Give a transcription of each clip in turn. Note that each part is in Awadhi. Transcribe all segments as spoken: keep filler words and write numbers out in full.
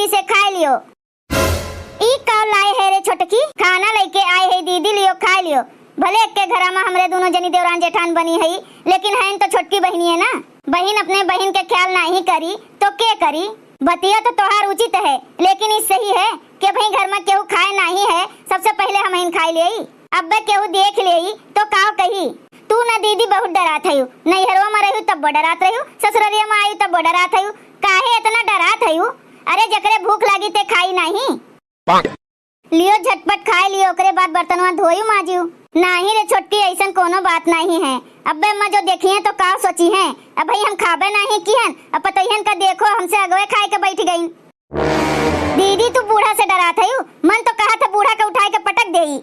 से खाए लियो। ई का लाए है रे छोटकी? खाना लइके आए है दीदी, लियो खाए लियो। भले एक्के घरा मा हमरे दुनो जनी देवरान जेठान बनी है, लेकिन हइन तो छोटकी बहिनी है ना। बहिन अपने बहिन के ख्याल नाही करी तो के करी? बतिया तो तोहार उचित है, लेकिन ई सही है कि अबहीं घर मा केहू खाए नाही है, सबसे पहिले हमहिन खाए लेई। अब्बे केहू देख लेई तो काव कही? तू ना दीदी बहुत डरात हयू, नैहरवा मा रहू तब्बो डरात रहू, ससुररिया मा आयू तब्बो डरात हयू। काहे इतना डरात हयू? अरे जकरे भूख लागी ते खाई नाही। लियो झटपट खाए लियो, ओकरे बाद बर्तनवा धोयू माजियो। नाही रे छोटकी, अइसन कोनो बात नाही है। अब्बे अम्मा जो देखिहैं तो काव सोचिहैं? अबहीं हम खाबे नाही किहन, अब पतोहियन का देखो हमसे अगवे खाए के बैठ गइन। दीदी तू बूढ़ा से डरात हयू, मन तो कहत है बूढ़ा के उठाए के पटक देई।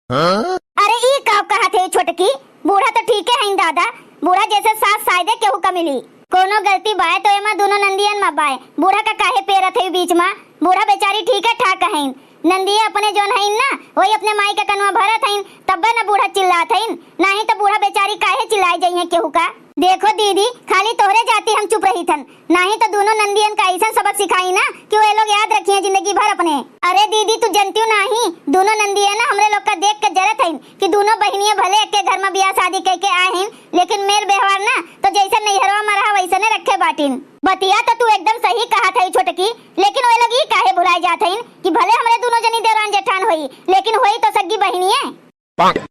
हाँ? अरे ई का कहत है छोटकी? बूढ़ा तो ठीके हइन दादा, बूढ़ा जैसे सास सायदे केहू का मिली। कोनो गलती बाय तो एमा दुनो नंदियन मा बाय, बूढ़ा का काहे पेरत है बीच मा? बूढ़ा बेचारी ठीके ठाक हइन, नंदिया अपने जौन हइन ना, वही अपने माई का कनवा भरत हइन, तब्बे न बूढ़ा चिल्लात हइन, नाही तो बूढ़ा बेचारी काहे चिल्लाए जइहैं केहू का? देखो दीदी, खाली तोहरे जाति हम चुप रहिथन, नाही तो दुनो नंदियन का अइसन सबक सिखाई ना कि वे लोग याद रखिहैं जिंदगी भर अपने। अरे दीदी, तू जनतियो नाही, दुनो नंदियन ना हमरे लोग का देख के जरत हइन कि दुनो बहिनिया भले एक्के घर मा बियाह शादी कइके आए हइन, लेकिन मेल व्यवहार ना तो जइसन नैहरवा मा रहा वइसने रखे बाटिन। बतिया तो तू एकदम सही कहत हई छोटकी, लेकिन वे लोग ई काहे भुलाए जात हइन कि भले हमरे दुनो जनी देवरान जेठान होई, लेकिन होई तो सग्गी बहिनिये।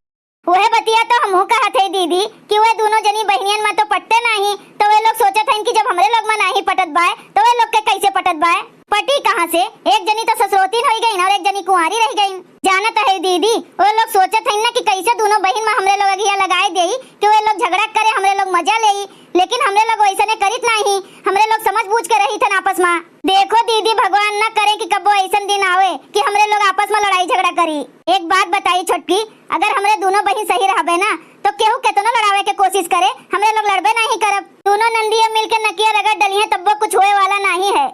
उहे बतिया तो हमहू कहत हई दीदी कि वे दुनो जनी बहिनियन मा तो पटते नाही, तो वे लोग सोचत हइन कि जब हमरे लोग मा नाही पटत बाय, तो वे लोग के कैसे पटत बाय? पटी कहाँ से? एक जनी तो ससुरोतीन होई गईन और एक जनी कुंवारी रह गईन। जानत हई दीदी, वे लोग सोचत हइन ना कि कैसे दुनो बहिन मा हमरे लोग अगिया लगाए देई कि वे लोग झगड़ा करे, हमरे लोग मजा लेई, लेकिन हमरे लोग वैसने करित नाही, हमरे लोग समझ बूझ के रहिथन आपस मा। देखो दीदी, भगवान न करे कि कब्बो अइसन दिन आवे कि हमरे लोग आपस मा लड़ाई झगड़ा करी। एक बात बताई छोटकी, अगर हमरे दुनो बहिन सही रहबे ना, तो केहू केतनो लड़ावे के कोशिश करे, हमरे लोग लड़बे नाही करब। दुनो नंदिया मिल के नकिया रगड़ डलिहैं, तब्बो कुछ होए वाला नाही है।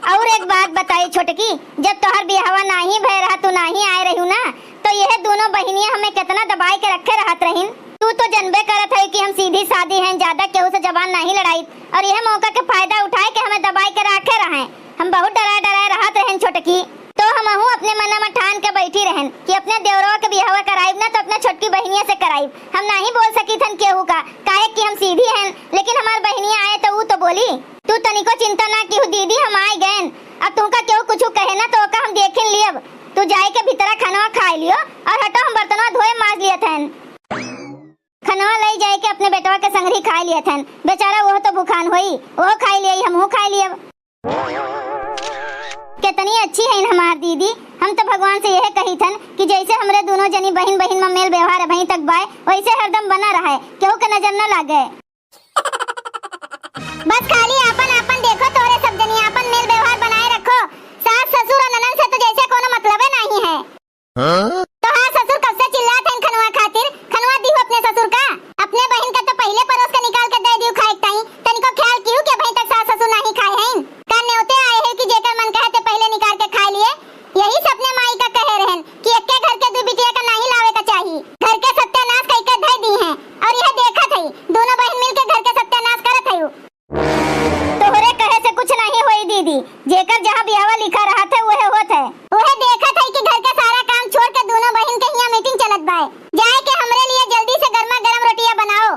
और एक बात बताई छोटकी, जब तोहर बियाहवा नाही भय रहा, तू नाही आए रहू ना, तो यह दुनो बहिनिया हमें केतना दबाए के रखे रहत रहिन। तू तो जनबे करत है कि हम सीधी सादी हैं, ज्यादा केहू से जबान नाही लड़ाई, और यह मौका के फायदा उठाए के हमें दबाए के रखे रहें। हम बहुत डराए डराए रहत रहेन छोटकी, तो हमहू अपने मना मा ठान के बैठी रहेन कि अपने देवरवा के बियाहवा कराइब ना तो अपने छोटकी बहिनिया से कराइब। हम नाही बोल सकीथन केहू का, काहे कि हम सीधी हैं, लेकिन हमार बहिनिया आए तो ऊ तो बोली। तू तनिको चिंता ना किहू दीदी, हम आए गएन। अब तुहका केहू कुछु कहे ना तो ओका हम देखिन लियब। तू जाए के भीतरा खनवा खाए लियो और हटो, हम बर्तनवा धोए माज लियत हन। खनवा लई जाए के अपने बेटवा के संगरी खाए लियत हन। बेचारा ओह तो भुखान होई, ओह खाए लियई, हमहू खाए लियब। केतनी अच्छी हइन हमार दीदी। हम तो भगवान से यह कहीथन कि जैसे हमरे दुनो जनी बहिन बहिन मा मेल व्यवहार अबहीं तक बाय, वैसे हरदम बना रहे, केहू के नजर न लागे। बस खाली आपन आपन देखो, तोरे सब जनी आपन मेल व्यवहार बनाए रखो। सास ससुर और ननद से तो जैसे कोनो मतलबे नाही है। हाँ? तोहार ससुर कब से चिल्लात हइन खनवा खातिर? खनवा दिहु अपने ससुर का। अपने बहिन का तो पहिले परोस के निकाल के दे दिहु खाए के ताई। तनिको ख्याल किहु कि अबहीं तक सास ससुर नाही खाए हइन। का नेवते आए है कि जेकर मन कहे ते पहिले निकाल के खाए लिए? यही से अपने माई का कहे रहन कि एक्के घर के दू बिटिया का नाही लावे का चाही। घर के सत्यानाश कई के धई दी हैं। और यह देखत हई, दोनों बहिन मिल के घर के सत्यानाश करत हई। तोहरे कहे से कुछ नाही होई दीदी, जेकर जहाँ बियाहवा लिखा रहत है, उहे होत है। उहे देखत है कि घर के सारा काम छोड़ के दोनों बहिन के हियाँ मीटिंग चलत बाय। जाए के हमरे लिए जल्दी से गर्मा गर्म रोटियाँ बनाओ।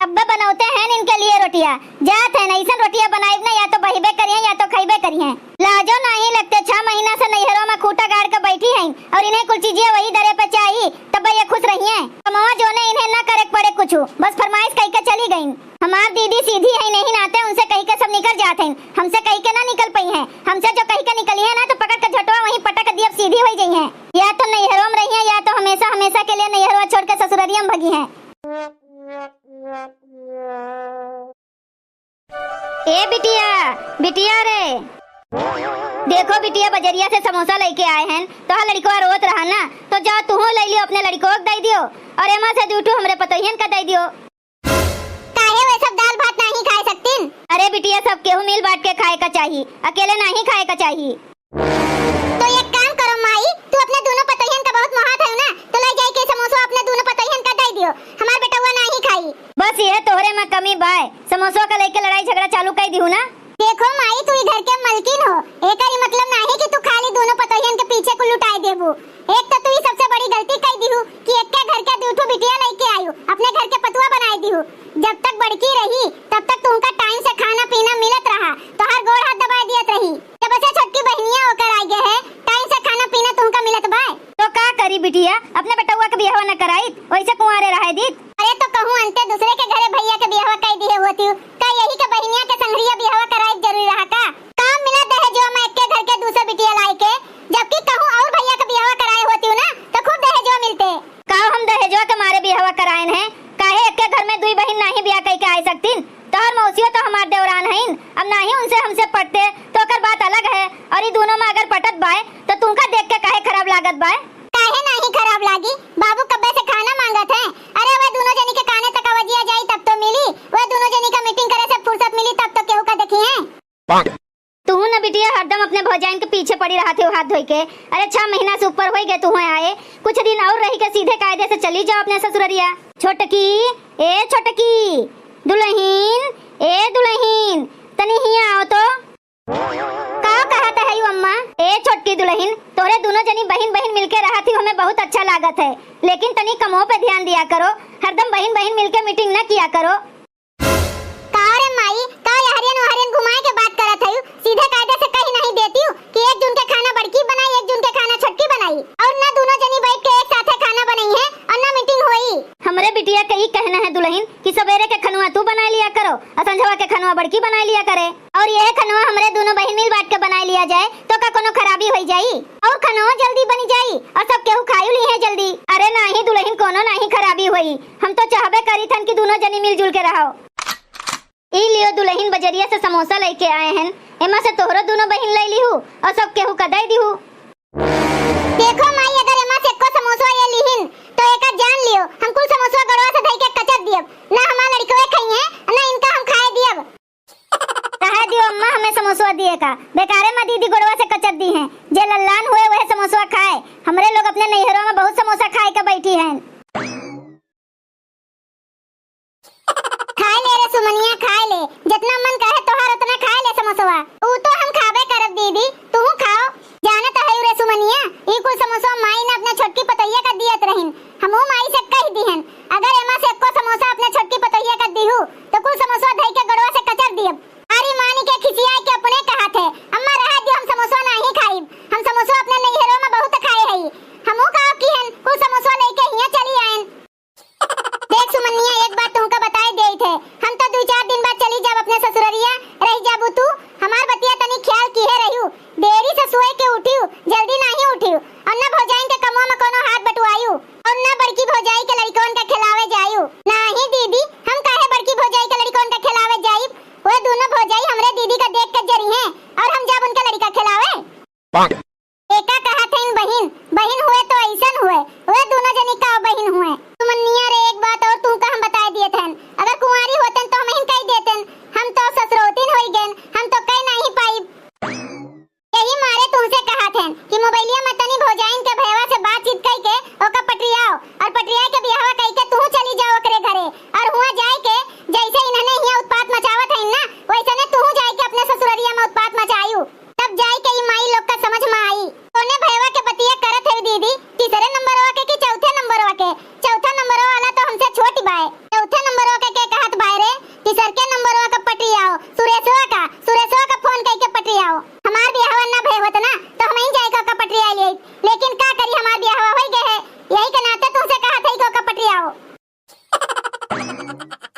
अब्बे बनौते हैं इनके लिए रोटियाँ, जात हैं, अइसन रोटियाँ बनाइब ना, या तो बहिबे करिहैं या तो खइबे करिहैं। लाजो नाही लगते, छह महीना से नैहरों में खूंटा गाड़ के बैठी हैं और इन्हें कुल चीजिया वही दरे पे चाही, तब ये खुश रहिहैं। कमवा जोने इन्हें ना करे के पड़े कुछ, बस फरमाइश कई के चली गईं। हमार दीदी सीधी है, नहीं नाते उनसे कही के सब निकल जात हैं, हमसे कही के ना निकल पइहैं। हमसे जो कही के निकलिहैं ना तो पकड़ के झटवा वहीं पटक दियब, सीधी होई जइहैं। या तो नैहरों में रहिहैं या तो हमेशा हमेशा के लिए नैहरवा छोड़ के ससुररिया में भगिहैं। ए बिटिया, बिटिया रे, देखो बिटिया, बजरिया से समोसा लइके आए हैं, तोहार लड़िकवा रोत रहा ना, तो जाओ तुहू लइ लियो, अपने लड़िकवा के दइ दियो और एमा से दू ठो हमरे पतोहियन का दइ दियो। काहे वे सब दाल भात नाही खाए सकतीन? अरे बिटिया, सब केहू मिल बांट के खाए का चाही, अकेले नाही खाए का चाही। तो एक काम करो माई, तू अपने दोनों पतोहियन का बहुत मोहात है ना, तो ले जाए के समोसा अपने दोनों पतोहियन का दे दियो, हमार बेटवा नाही खाई। बस यह तोहरे में कमी बाय, समोसा का लेके लड़ाई झगड़ा चालू कर दिहू ना। देखो माई, तू ई घर के मलकिन हो, एकर ई मतलब नाही कि तू खाली दूनो पतोहियन के पीछे कुल लुटाए देबू। एक तो तू ई सबसे बड़ी गलती कई दिहू कि एक्के घर के दू ठो बिटिया लइके आयू, अपने घर के पतुआ बनाए दिहू। जब तक बड़की रही, तब तक तुमका टाइम से खाना पीना मिलत रहा, तोहार गोड़ हाथ दबाए दियत रही। जब से छोटकी बहनिया ओकर आगे है, टाइम से खाना पीना तुमका मिलत बाय। तो का करी बिटिया, अपने बेटउआ के बियाहवा न कराइत, वैसे कुंवारे रहे दीत। अरे तो कहूँ अंते दूसरे के घरे भैया के बियाहवा कई दिहे होती, का यही के बहनिया के संघरिया बियाहवा कराइत जरूरी रहा का? काम मिला दहेजवा में एक्के घर के दूसर बिटिया लाई के, जबकि कहूँ और भैया के बियाहवा कराए होती ना, तो खूब दहेजवा मिलते। का हम दहेजवा के मारे बियाहवा करायन है? काहे एक्के घर में दुई बहिन नाही बियाह कई के आए सकतीन? तोहर मौसियो तो हमार देवरान हईन, अब नाही उनसे हमसे पटते तो ओकर बात अलग है। और ई दूनो में अगर पटत बाय तो तुमका देख के काहे खराब लागत बाय? काहे नाही खराब लागी? बाबू कब्बे से खाना मांगत है। अरे वह दूनो जनी के काने तक आवाजिया जाई तब तो मिली, वह दूनो जनी का मीटिंग करे से फुर्सत मिली तब तो केहू का देखी है। तू न बिटिया हरदम अपने भौजाइन के पीछे पड़ी रहत हो हाथ धोई के। अरे छह महीना से ऊपर होई गए तू आए, कुछ दिन और रही के सीधे कायदे से चली जाओ अपने ससुररिया। छोटकी, ए छोटकी, दुलहिन, ए दुलहिन, तनी हियाँ आओ तो। का कहत है यू अम्मा? ए छोटकी दुलहिन, तोरे दूनो जनी बहिन बहिन मिलके रहत ही हमें बहुत अच्छा लागत है, लेकिन तनी कमो पे ध्यान दिया करो, हरदम बहिन बहिन मिलके मीटिंग न किया करो। का रे माई, का यहरियन वहरियन घुमाए के बात करत हयू? सीधे कायदे से कही नहीं देती हूँ कि एक जून के खाना बड़की बनाई, एक जून के खाना छोटकी बनाई, और ना दूनो जनी बैठ के एक साथे खाना बनई है और ना मीटिंग होई। हमरे बिटिया के ई कहना है दुलहिन कि सवेरे के खनुआ तू बनाए लिया करो और संझवा के खनुआ बड़की बनाए लिया करे, और यह खनुआ हमरे दूनो बहिन मिल बांट के बनाए लिया जाए तो का कोनो खराबी होई जाई? और खनुआ जल्दी बनी जाई और सब केहू खायू ली है जल्दी। अरे नाही दुलहिन, कोनो नाही खराबी होई, हम तो चाहबे करी थन कि दूनो जनी मिलजुल के रहो। ई लियो दुलहिन बजरिया से समोसा लइके आए हन, एमा से तोहरो दूनो बहिन लइ लिहू और सब केहू का दइ दिहू। देखो माई, अगर एमा से एको समोसा ये लिहिन तो एका जान लियो, हम कुल समोसा गड़वा से धइ के कचर दियब, ना हमार लड़कवे खइहें, ना इनका हम खाए दियब। कहे दियो अम्मा, हमें समोसा दिए का, बेकारे मा दीदी गड़वा से कचर दी हैं, जे लल्लान हुए वह समोसा खाए, हमरे लोग अपने नैहरों में बहुत समोसा खाए के बैठी हैं। खाए ले रे सुमनिया, खाए ले, जितना मन कहे तोहार उतना खाए ले समोसवा। ऊ तो हम खाबे करब दीदी, तू खाओ। जानत है रे सुमनिया, ई कुल समोसवा माई ने अपने छोटकी पतोहिया का दियत रहिन। हमहू माई से कह दिहन, अगर एमा से एको समोसा अपने छोटकी पतोहिया का दिहू, तो कुल समोसवा धई के गड़वा से कचर दियब। अरे मानी के खिसियाए के अपने कहत है, अम्मा रहा दियो, हम समोसवा नाही खाइब, हम समोसवा अपने नैहरों में बहुत खाए हई। हमहू का किहन, कुल समोसवा लेके हियां चली आयन। देख सुमनिया, एक बात तुमका बताए देइत है, हम तो दुई चार दिन बाद चली जाब अपने ससुररिया, रह जाबू तू। हमार बतिया तनी ख्याल किहे रहियो, देरी से सोए के उठियो, जल्दी नाही उठियो, और न भौजाइन के कमवा में कोनो हाथ बटुआयु, और न बड़की भौजाई के लड़कवन के खिलावे जायु। नाही दीदी, हम काहे बड़की भौजाई के लड़कवन के खिलावे जाइब? वे दोनों भौजाई हमरे दीदी का देख के जरी हैं, और हम जाब उनके लड़का खिलावे। एका कहत हईन बहिन, बहिन हुए तो अइसन हुए, हुए दोनों जनी का बहिन हुए। सुमनिया रे, एक बात और तुमका हम बताए दियत हन, अगर कुंवारी होतन तो हमहिन कहि देतन, हम तो ससुरौतिन होई गएन, हम तो कह नाही पाइब। यही मारे तुमसे कहत हन कि मोबाइलिया में तनी भौजाइन के भयवा से बातचीत कई के ओका पटियाओ, और पटियाई के बियाहवा कई के तू चली जाओ ओकरे घरे, और हुआ जाए के जैसे इन्हने हिया उत्पात मचावत हईन ना, वैसने तू जाए के अपने ससुररिया में उत्पात मचायू। तब जाई के ई माई लोग का समझ में आई, कौने भयवा के बतिया करत है दीदी, तीसरे नंबरवा के कि चौथे नंबरवा के? चौथा नंबरवा वाला तो हमसे छोट बाय। चौथे नंबरवा के, के कहत बाय रे? तीसर के नंबरवा का पटियाओ, सुरेशवा का, सुरेशवा का फोन कई के पटियाओ। हमार बियाहवा ना भय होत ना, तो हमही जाए के ओका पटिया लिए, लेकिन का करी, हमार बियाहवा होई गए है, यही के नाते तुमसे कहत है कि ओका पटियाओ।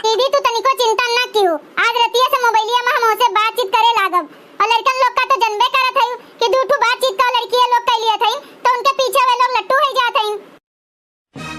दीदी, तू तनिको चिंता ना किहू। आज रतिया से मोबाइलिया में हम ओसे बातचीत करे लागब। और लड़कन लोग का तो जनबे करत हयू कि दू ठू बातचीत तो लड़किया लोग कर लिया था, तो उनके पीछे वे लोग लट्टू हो जात हैं।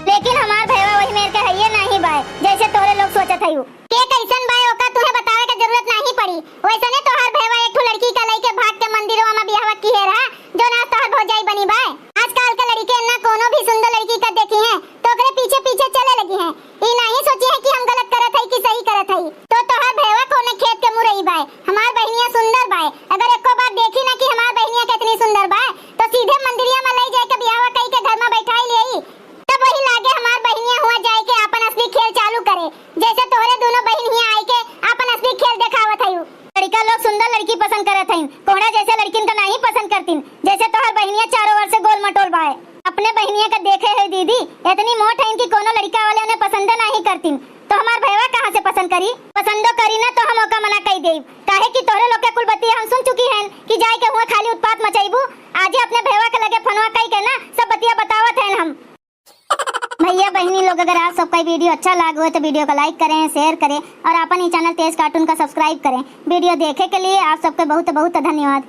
लेकिन हमार भयवा वही मेर के हइये नाही बाय, जैसे तोरे लोग सोचत हयू। के कैसन बाय, ओका तुहे बतावे के जरूरत नाही पड़ी। वैसने तोहार भयवा एक ठो लड़की का लइके भाग के मंदिरवा में बियाहवा किहे रहा, जो ना तोहार भौजाई बनी बाय। आजकल के लड़के ना कोनो भी सुंदर लड़की का देखी हैं, तो ओकरे पीछे पीछे चले लगी हैं। ई नाही सोची है कि हम गलत करत हई कि सही करत हई। तो तोहार भयवा कौने खेत के मुरई बाय, हमार बहिनिया सुंदर बाय। अगर एको बार देखी ना कि हमार बहिनिया कितनी सुंदर बाय, तो सीधे मंदिरिया में ले जाए के बियाहवा कई के घर में बैठाई लेई। तब वही लागे हमार बहिनिया हुआ जाए के आपन असली खेल चालू करे, जैसे तोहरे दोनों बहिन हिया आई के आपन असली खेल देखावत हयू। लड़का लोग सुंदर लड़की पसंद करत हईन, कोहड़ा जैसे लड़किन का नाहीं पसंद करतीन, जैसे तोहर बहिनिया चारों ओर से गोल मटोल बाय। अपने बहिनिया का देखे है दीदी, इतनी मोट हईन कि कोनो लड़का वाले उन्हें पसंदे नाहीं करतीन, तो हमार भैवा कहाँ से पसंद करी? पसंदो करी ना तो हम ओका मना कई देब, काहे कि तोहरे लोग के कुल बतिया हम सुन चुकी हैं कि जाए के हुआ खाली उत्पात मचैबू। आजे अपने भैवा के लगे फोनवा कई के ना सब बतिया बतावत हैं हम। भैया बहिनी लोग, अगर आप सबका वीडियो अच्छा लाग हो तो वीडियो को लाइक करें, शेयर करें और अपन ही चैनल तेज कार्टून का सब्सक्राइब करें। वीडियो देखे के लिए आप सबके बहुत बहुत धन्यवाद।